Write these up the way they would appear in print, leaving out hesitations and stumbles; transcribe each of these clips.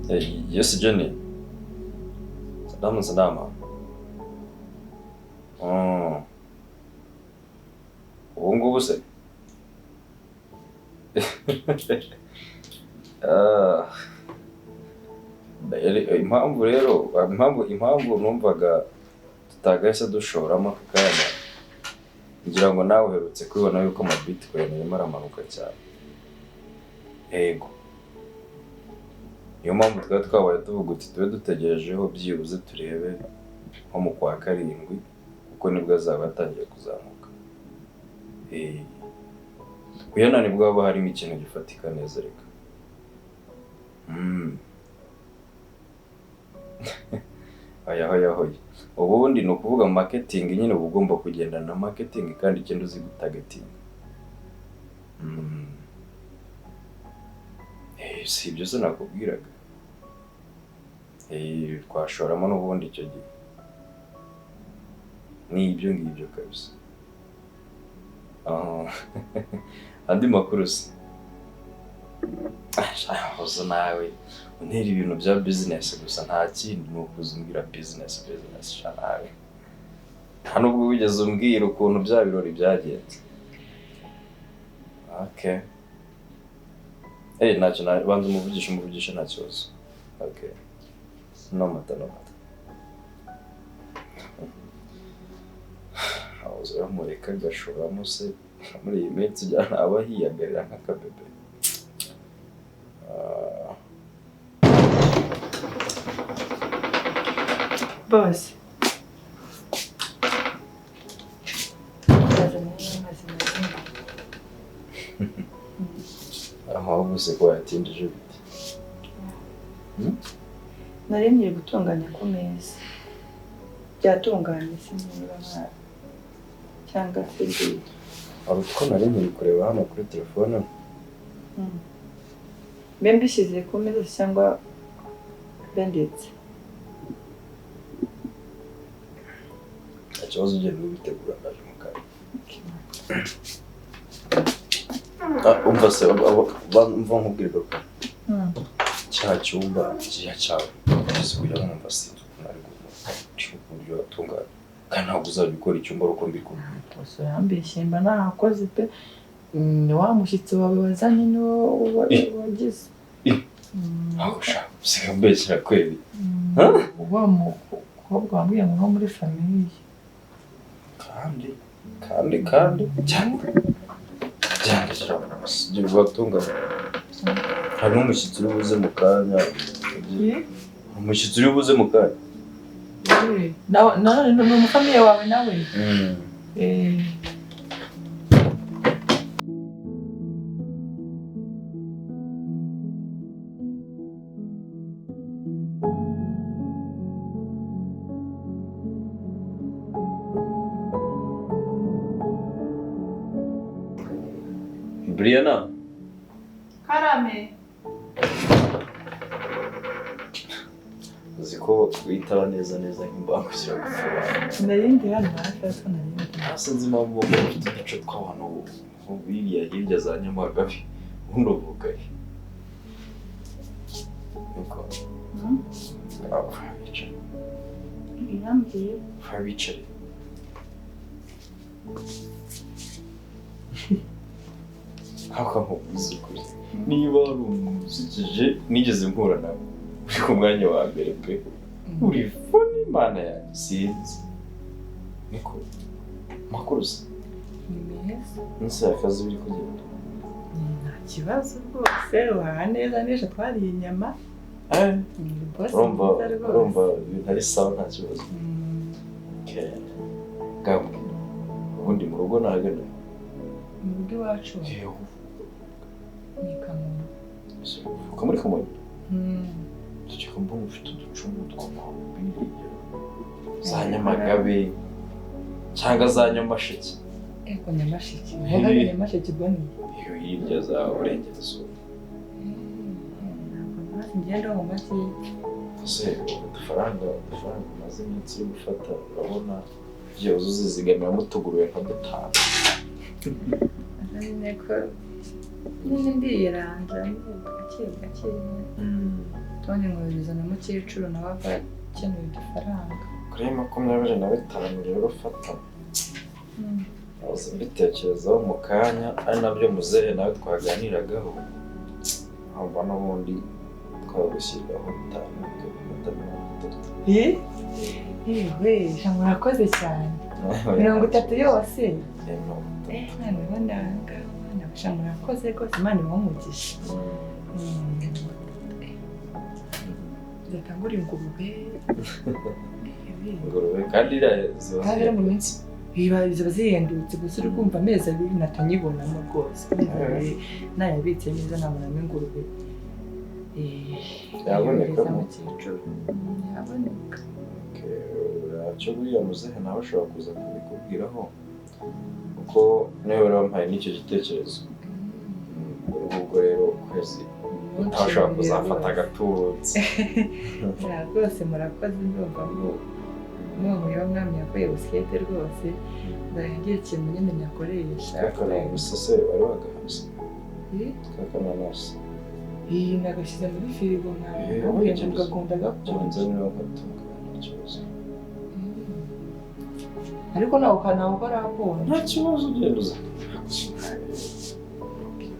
Yes, Jenny. Salama salama. Oh. Ubu ngubu se? Ah. Impamvu rero, impamvu numvaga tutagahise dushoramo aka kanya, ngira ngo nawe uherutse kubibona yuko ama bitcoin arimo aramanuka cyane. Yego. Niyo mpamvu twari twabaye tuvuga uti tube dutegerejeho byibuze turebe nko mu kwa karindwi, kuko nibwo azaba yatangiye kuzamuka. Uyu nibwo haba harimo ikintu gifatika neza reka. Oya hoya hoya. Ubundi ni ukuvuga marketing nyine uba ugomba kugendana na marketing kandi ikindi uzi gutagetinga. Si ibyo se nakubwiraga. Twashoramo n'ubundi icyo gihe. Ni ibyo ngibyo kabisa. Andi makuru se? Uzi nawe untera ibintu bya business gusa nta kindi, ni ukuza umbwira business sha nawe. Nta nubwo wigeze umbwira ukuntu bya birori byagenze. Okay. Ntacyo, banza umuvugishe nta kibazo. Okay. No mata. Aho uramureka agashoramo se muri iyi minsi ujyana aba hiyagarira nk'akabebe. Boss. Ahubwo se ko yatindije bite? Nari ngiye gutunganya ku meza. Byatunganye sinzi niba cyangwa se ndi. Hari utwo nari nkiri kureba hano kuri telefone. Mbe mbishyize ku meza cyangwa bendetse? Nta kibazo, ugenda ubitegura ndaje mu kanya. Umva se, umva nkubwire garuka. Cya cyumba kiriya cyawe ugeze kujya mwumva sinzi ukuntu ari uburyo watunganya, kandi ntabwo uzajya ukora icyumba ari uko mbikubwiye. Gusa yambeshye mba nahakoze pe. Ni wa mushyitsi wawe wazanye niwo wagize. Ntabwo ushaka usiga mbeshyira kweli. Wa mukobwa wambwiye ngo wo muri famiye. Kandi cyane watunganya. Hari n'umushyitsi uri buze mu kanya. Umushyitsi uri buze mu kanya. Nawe ni umufamiye wawe nawe? Brianna. Karame. Uzi ko witaba neza neza nk'imbangukiragutabara. Narindi hano hafi ariko narindi. Sinzi impamvu ufite uduce tw'abantu biriya hirya za Nyamagabe ubundi uvuka he? Niko. Bicare. Irambwiye. Bicare. Ntabwo nkubwiza ukuri. Niba hari umuntu usekeje nigeze mpura nawe uri ku mwanya wa mbere pe. Uri funny mana yanjye sinzi. Niko. Makuru se? Ni meza. Nse akazi biri kugenda. Nta kibazo rwose, uhaha neza n'ejo twariye inyama. Urumva ibintu ari sawa nta kibazo. Okay. Gabwe. Ubundi mu rugo nahagana. Mu rugo iwacu. Ni Kamonyi. Uvuka muri Kamonyi? Ndakeka mbona ufite uducumu tw'amabiriya za Nyamagabe cyangwa za Nyamasheke. Ego Nyamasheke. Hari Nyamasheke ubwo ni? Iyo hirya za Burengerazuba. Ntabwo ngenda mu majyepfo. Ese udufaranga umaze iminsi uri gufata urabona byibuze uzizigamiramo utuguruye nka dutanu. Nyine ko Nyine ndiyiranja gake gake. Tundi nkohereza na mukecuru nawe aba akeneye udufaranga. Kuri 25 rero ufata. Nahoze mbitekerezaho mu kanya ari nabyo muzehe nawe twaganiragaho. Nkumva n'ubundi twagushyiriraho 5 ukabifata 30. Yewe, murakoze cyane. 30 yose. 30. Noneho ndanga sha murakoze rwose, Imana ibahe umugisha. Ndatangura ingurube. Ingurube kandi ziba kandi mu minsi ziba zihendutse, gusa uri kumva amezi 2 natanyibonamo rwose. Amezi 2 nayabitse neza nabonamo ingurube. Yaboneka mukecuru. Yaboneka. Icyo buriya muzehe nawe ashobora kuza kubikubwiraho kuko niwe wari wampaye n'icyo gitekerezo. Ubwo rero ukwezi utashobora kuzafata agatubutse. Rwose murakoze, ndumva ngo n'uwo mwami yakoye busikete rwose ndagira ikintu nyine nyakoresha. Kakananasi se wari wagahaze? Kakananasi. Iyi nagashyize muri firigo ntabwo gakunda gakonje. Ariko nawe ukanawe karakonje. Nta kibazo ugenda uza.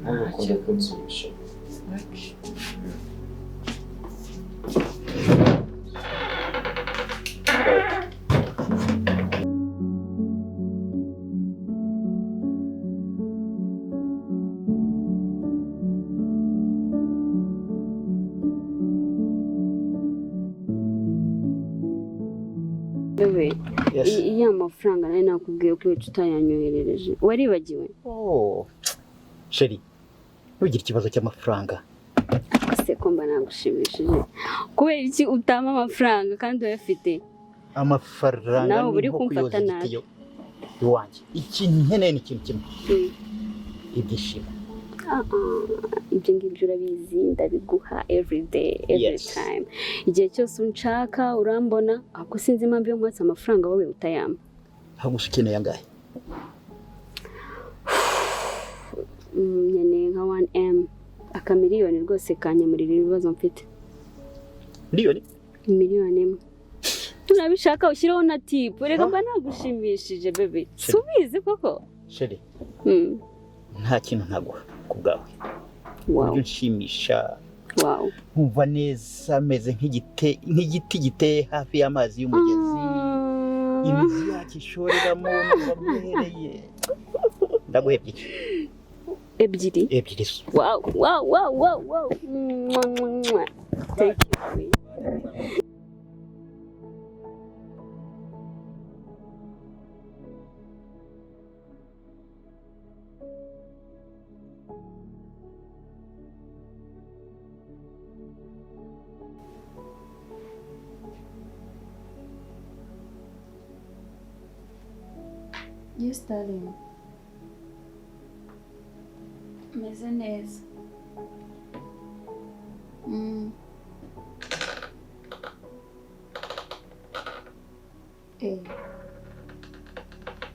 Ntabwo ukunda kunsubisha. Iyo amafaranga nari nakubwiye ko utayanyoherereje waribagiwe? Oh, Sheri, ntugire ikibazo cy'amafaranga. Ese ko mba nagushimishije kubera iki utama amafaranga kandi uyafite? Amafaranga nawe uri kumfata nabi iwanjye. Ikintu nkeneye ni ikintu kimwe, ibyishimo. Ibyo ngibyo urabizi, ndabiguha every day, every time. Igihe cyose unshaka urambona, ahubwo sinzi impamvu yo nkwatse amafaranga wowe utayampa. Ahubwo ukeneye angahe? Nkeneye nka 1M, akamiliyoni rwose kanyemurira ibibazo mfite. Miliyoni? Miliyoni imwe. Turabishaka ushyireho na tip. Reka mba nagushimishije bebe. Subizi koko? Sheri. Nta kintu ntaguha ku bwawe. Wow. Uburyo unshimisha. Wow. Nkumva neza meze nk'igiti giteye hafi y'amazi y'umugezi. Imizi yacyo ishoreramo numva mwihereye. Ndaguha ebyiri. Ebyiri? Ebyiri. Wow, wow, wow, wow, wow. Thank you. Yes, darling. Meze neza.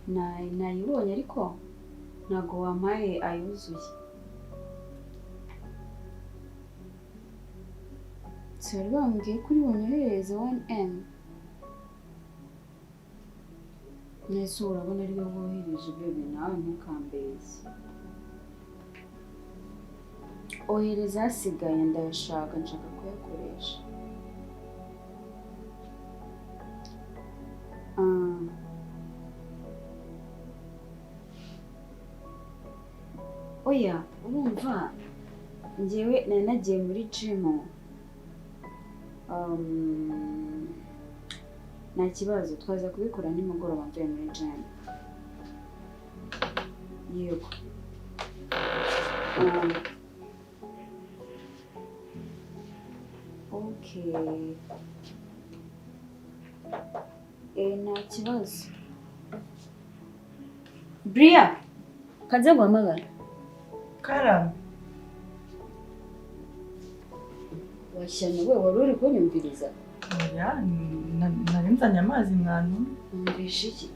Nayibonye ariko ntago wampaye ayuzuye. Sari bambwiye ko uri bunyoherereze 1M. Nese urabona ariyo wohereje bebe, nawe ntukambeshye. Ohereza asigaye ndayashaka, nshaka kuyakoresha. Oya, urumva njyewe nari nagiye muri gym. Nta kibazo twaza kubikora nimugoroba mvuye muri gym. Yego. Okay. Nta kibazo. Bria, kaze guhamagara. Karame. Washyano we wari uri kunyumviriza? Oya, nari nzanye amazi mwantu. Umvishe iki?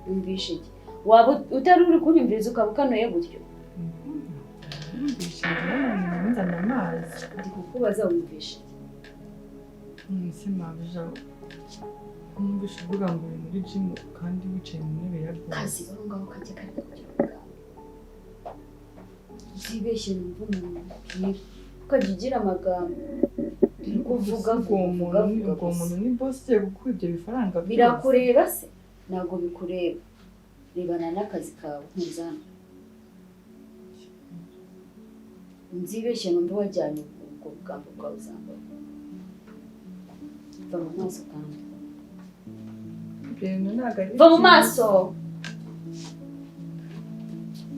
Umvishe iki? Waba utari uri kunyumviriza ukaba ukanuye gutyo? Amazi. Ndi kukubaza wumvishe. Nse mabuja numvishe uvuga ngo uri muri gym kandi wicaye mu ntebe ya boss. Kazi aho ngaho kajya kareka kugira amagambo. Uzibeshye numva umuntu akubwira. Ukajya ugira amagambo. Uvuga uwo muntu ni boss ugiye gukura ibyo bifaranga byose. Birakureba se? Ntabwo bikureba. Rebana n'akazi kawe ntuzana. Nzibeshye numva wajyanye ubwo bugambo bwawe uzambaye. Va mu maso kandi. Va mu maso!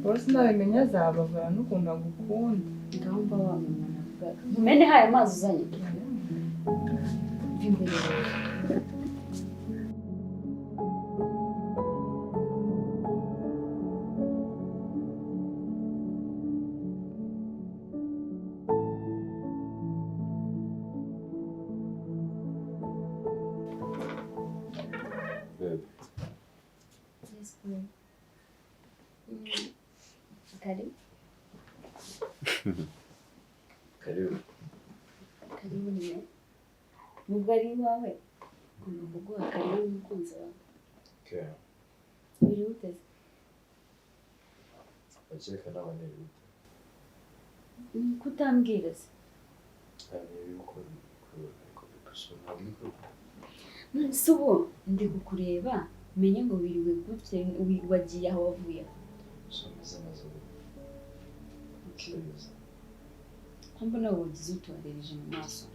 Boss nabimenya azababara n'ukuntu agukunda. Ngaho mba wa muntu navugaga. Ntumene haye amazi uzanye. Va imbere yawe. Yes, babe. Karibu. Karibu. Karibu nyine. Nubwo ari iwawe, ngomba kuguha karibu n'umukunzi wawe. Okay. Biri uteze. Bakeka nawe ni bite? Kutambwira se. None se ubu ndi kukureba menye ngo wiriwe gutya wagiye aho wavuye. Ko mbona wagize utubarereje mu maso.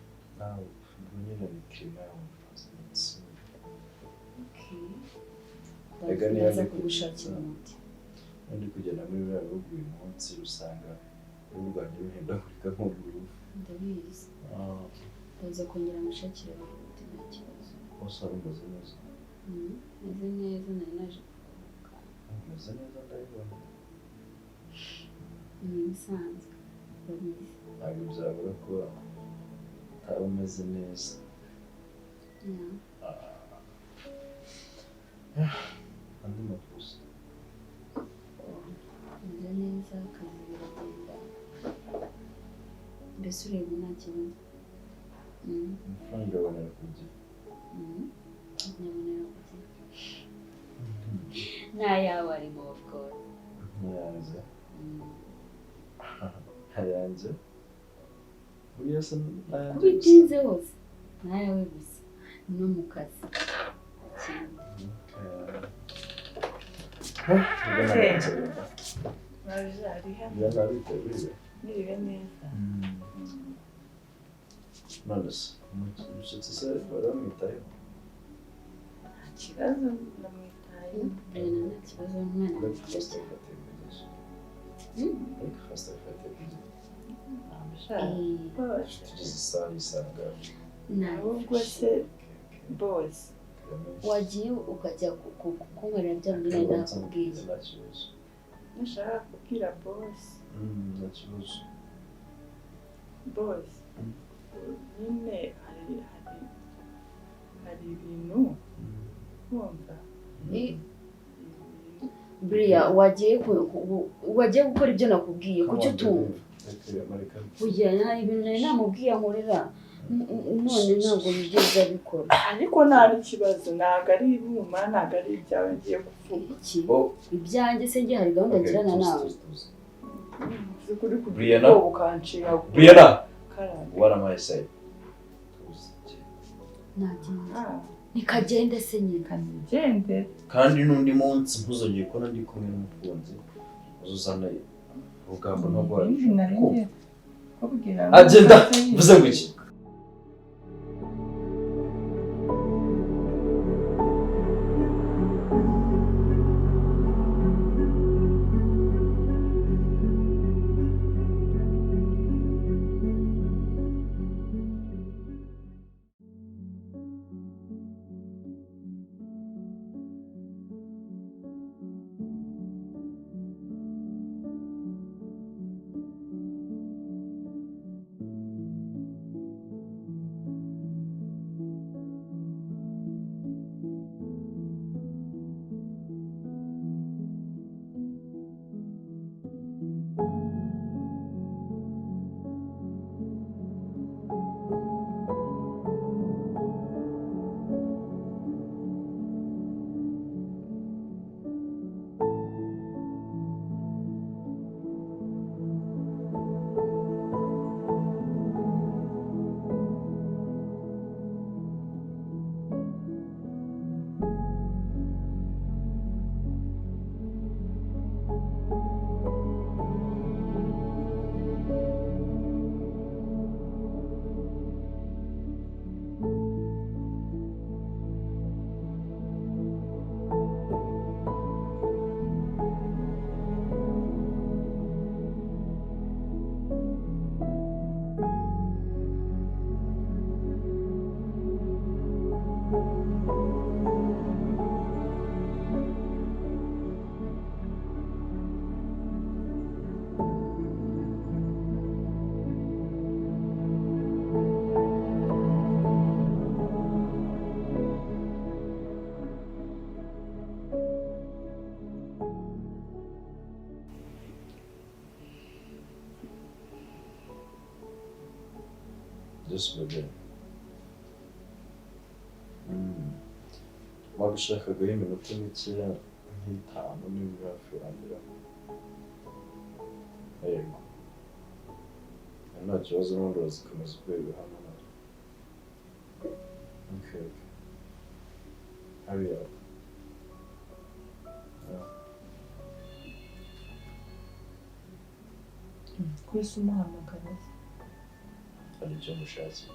Ndaza kugushakira umuti. Ndi kugenda muri biriya bihugu uyu munsi usanga uruhu rwanjye ruhindagurika nk'ubururu. Ndabizi. Ndaza kongera ngushakire umuti nta kibazo. Bose wari umeze neza? Meze neza, nari naje kuruhuka. Umeze neza ndabibona. Ni ibisanzwe, urabizi. Ntabwo byabura kuba utaba umeze neza. Andi makosa. Meze neza, akazi biragenda. Mbese ureba nta kibazo. Amafaranga abonera ku gihe. Nyabonera ku gihe. N'ayawe arimo of course. Ntayanze. Ntayanze. Buriya se n'ayanjye gusa. Kubitinze hose. N'ayawe gusa. No mu kazi. Niriwe neza. None se umushyitsi se baramwitayeho? Nta kibazo ndamwitayeho. Nta kibazo umwana mwiza cyane. Ariko fasita bifatiye ku gihe. Tugeze isaha yisanga. Ahubwo se bose wagiye ukajya kunkorera bya bindi nari nakubwiye. Nta kibazo. Nashaka kubwira bose. Nta kibazo. Bose nyine hari ibintu wumva. Buriya wagiye gukora ibyo nakubwiye kuki utumva? Kugira hari ibintu nari namubwiye ankorera none ntabwo bigeze abikora. Ariko nta n'ikibazo, ntabwo ari ibuma, ntabwo ari ibyawe ngiye kuvuga. Iki ibyanjye se ngiye hari gahunda ngirana nawe. Brianna, Brianna, what am I saying? Nagenda. Nikagende se nyine. Kanigende. Kandi n'undi munsi ntuzongeye kubona ndi kumwe n'umukunzi uzuzana urugambo no guhora. Agenda mvuze ngo iki? Yes, baby. Wagushakagaho iminota mikeya nk'itanu niba hafi urangira. Yego. Nta kibazo n'ubundi urazikomeza urwego hano nawe. Okay, okay. Hurry up. Yeah. Ko se umuhamagara se? Hari icyo mushakiye.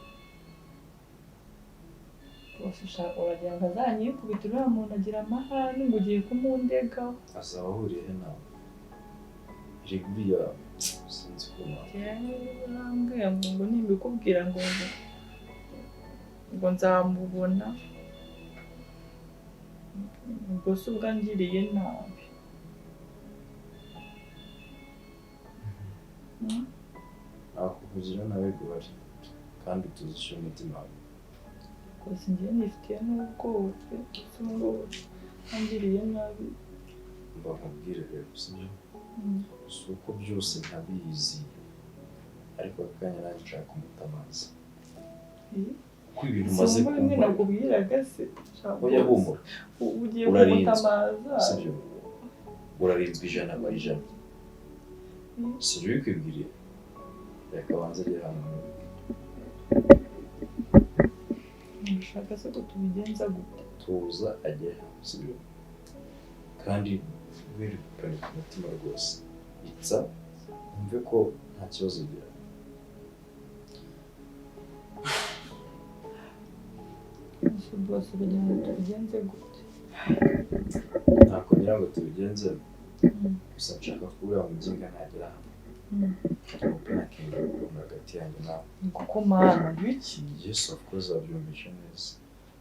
Rwose uragira ngo azanyikubite, uriya muntu agira amahane ngo ugiye kumundegaho. Azaba ahuriye he nawe? Erega uriya sinzi ukuntu Njyewe urambwiye ngo nimbikubwira ngo nzamubona, ubwo se ubwo angiriye nabi. Nakuvugira nawe guhari kandi tuzi icyo umutima wawe. Rwose njyewe nifitiye n'ubwoba pe, ese ubu ngubu angiriye nabi. Mba nkubwire rero, sibyo? Si uko byose ntabizi, ariko aka kanya nanjye nshaka kumutamaza. Kuko ibintu umaze Sinumva bimwe kumva nakubwiraga se. Oya humura. Ugiye Urarinzwe. kumutamaza. Sibyo? Urarinzwe 100%. Si ibyo bikwibwiriye? Reka abanze agere hano. Ushaka se ko tubigenza gute? Tuza agere hano, sibyo? Kandi wiri gupanika umutima rwose. Itsa wumve ko nta kibazo ugira. Ese rwose kugira ngo tubigenze gute? Ntabwo ngira ngo tubigenze, gusa nshaka ko uriya muginga nagera hano. Tumupenakinga urukundo hagati yanjye nawe. Kuko mana biki? Yes, of course wabyumvishe neza.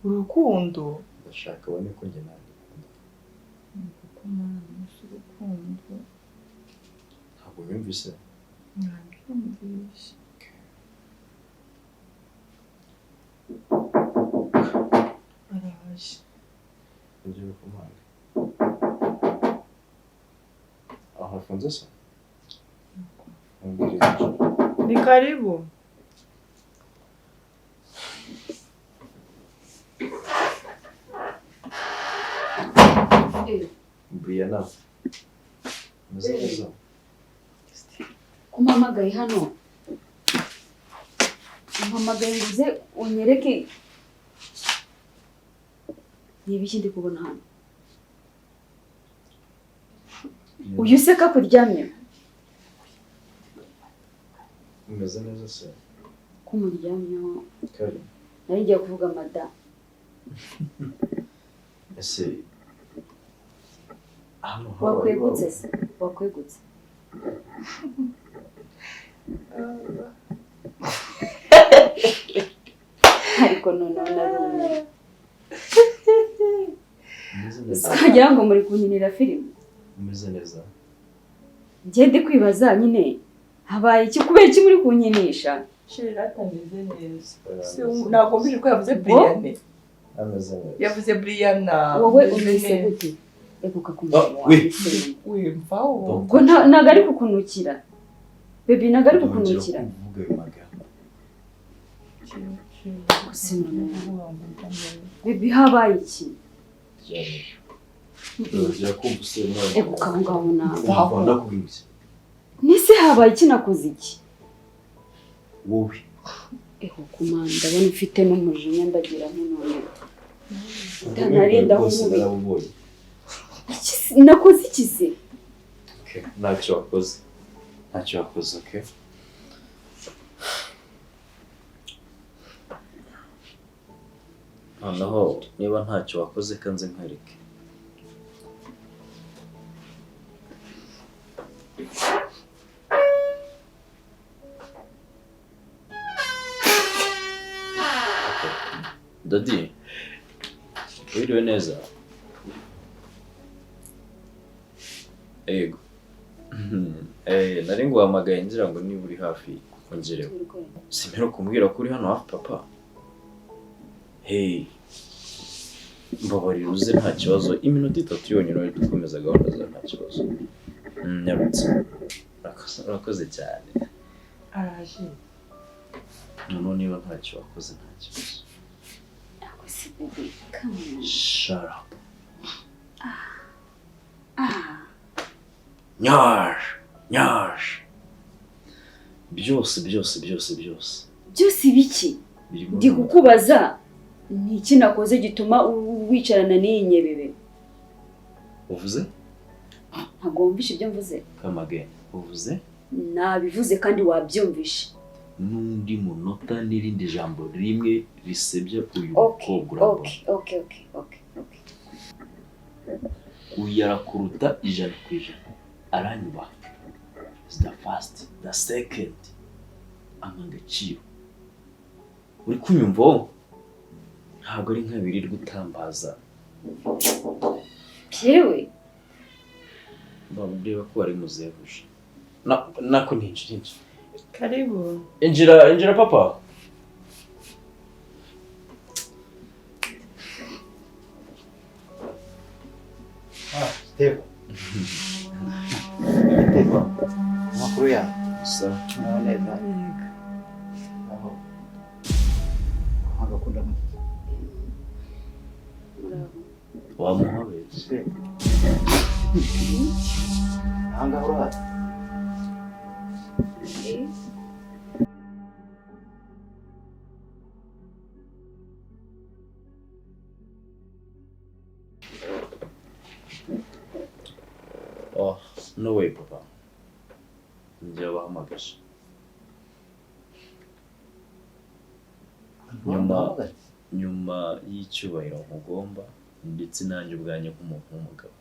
Urukundo? Ndashaka abone ko njye nawe dukunda. Kuko mana si urukundo. Ntabwo ubyumvise? Nabyumvise. Araje. Ngiye gukomanga. Aho hafunze se? Mubwire yinjire. Ni karibu. Brianna. Umeze neza? Kumpamagaye hano. Umpamagaye ngo uze unyereke ni ibiki ndi kubona hano. Uyu se kakuryamye? Umeze neza se? Kumuryamyeho. Kari. Nari ngiye kuvuga mada. Ese hano habaye Wakwegutse se? Wakwegutse. Ariko noneho narumiwe. Umeze neza? Wagira ngo muri kunkinira filime. Umeze neza? Njye ndi kwibaza nyine habaye iki, kubera iki muri kunkinisha? Shira atameze neza. Ntabwo mbije ko yavuze Brianne. Ameze neza. Yavuze Brianna. Wowe umeze gute? Eguka ku mugabo wawe. Wimva wowe. Ubwo ntabwo ari kukunukira. Baby ntabwo ari kukunukira. Kuvuga ayo magambo. Baby habaye iki? Urongera kumva usenya. Eguka aho ngaho nawe. Ndakubwira iki? Nese habaye iki, nakoze iki? Wowe. Eho kumana ndabona ufite n'umujinya ndagira none. Ndanarinda aho. Nakoze iki se? Okay, ntacyo wakoze. Ntacyo wakoze, okay? Noneho niba ntacyo wakoze kanze nkwereke. Dadi, wiriwe neza? Yego. Nari nguhamagaye ngira ngo niba uri hafi ongereho. Simero kumbwira ko uri hano hafi papa. Hey. Mbabarira uze nta kibazo, iminota 3 yonyine uri dukomeza gahunda zawe nta kibazo. Nyarutse. Urakoze cyane. Araje. Noneho niba ntacyo wakoze, nta kibazo. Ako se baby, come on. Shut up. Ah. Nyash nyash, byose byose byose byose. Byose ibiki? Birimo. Ndi kukubaza, ni iki nakoze gituma wicarana n'iyi nyebebe? Uvuze? Ntabwo wumvishe ibyo mvuze? Come again, uvuze? Nabivuze kandi wabyumvishe. N'undi munota n'irindi jambo rimwe risebya uyu Okay. mukobwa, urambona. Okay. Uyu arakuruta 100%, aranyubaha, is the first, the second, ampa agaciro. Uri kunyumva wowe? Ntabwo ari nka birirwa utambaza. Yewe. Reba ko wari muzehuje nako ntinjira, injira. Karibu. Injira, injira papa. Ah, Steve. Steve, amakuru yawe? Gusa. Muraho neza? Aho. Agakunda mu. Wamuhobeye. Steve. Aha ngaha urahazi? Eh? Oh, no way, papa. Njye wabahamagaje. Nyuma y'icyubahiro nkugomba, ndetse nanjye ubwanjye nk'umuntu w'umugabo,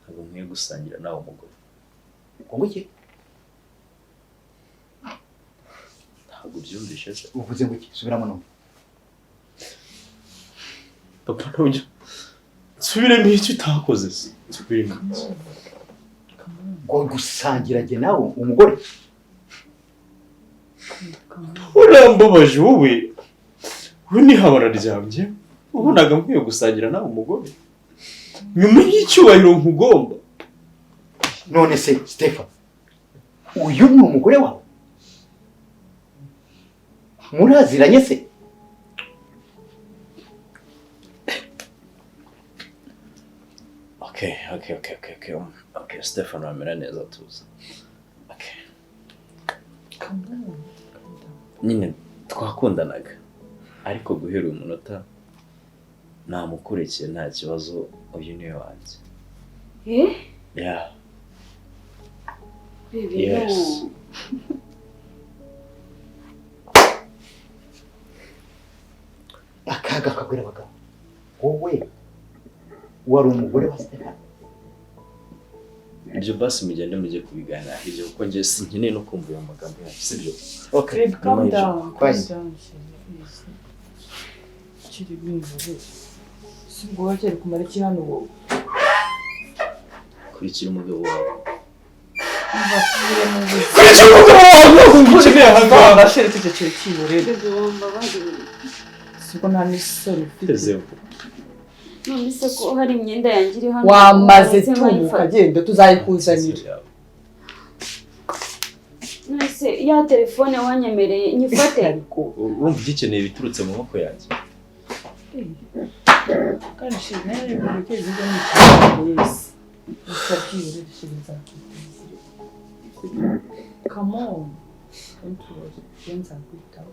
ntabwo nkwiye gusangira nawe umugore. Ngo iki? Ntabwo ubyumvishe se? Uvuze ngo iki? Subiramo numve. Papa, ntujya nsubiremo icyo utakoze se? Nsubiremo iki? Ngo gusangira jye nawe umugore? Urambabaje wowe. Wowe n'ihabara ryanjye, wabonaga nkwiye gusangira nawe umugore nyuma y'icyubahiro nkugomba? None se Stefan, uyu ni umugore wawe? Muraziranye se? Okay, Stefan, wamera neza, tuza. Okay. Calm down. Calm down. Nyine twakundanaga, ariko guhera uyu munota namukurikiye, nta kibazo, uyu niwe wanjye. Eh? Yeah. Baby, Yes. no. Akaga kagwira abagabo. Wowe wari umugore wa Stefan? Ibyo basi mugende mujye kubiganira ibyo, kuko njye sinkeneye no kumva ayo magambo yanyu, sibyo? Okay. Babe, calm Nyuma y'ibyo. down. Calm Bye. down, chérie, please. Kiri bimeze. Si ubwo wacyari kumara iki hano wowe? Kurikira umugabo wawe. Umva, tubire mu buzima. Kurikira umugabo wawe, ntabwo ngukeneye aha ngaha. Chérie, tucecekere kiburere. Baby, wambabariye. Si ubwo nta n'isoni ufite. Tezeho. None se ko hari imyenda yanjye iri hano? Wamaze waretse tumuka, nkayifata? genda tuzayikuzanira. None se ya telefone wanyemereye nyifate? Ariko Urumva ugikeneye ibiturutse mu maboko yanjye? Kandi chérie, nawe rero gukeza ibyo ni ikibazo wese. Gusa byibura chérie, nzakwitaho. Come on. Don't worry. Njye nzakwitaho.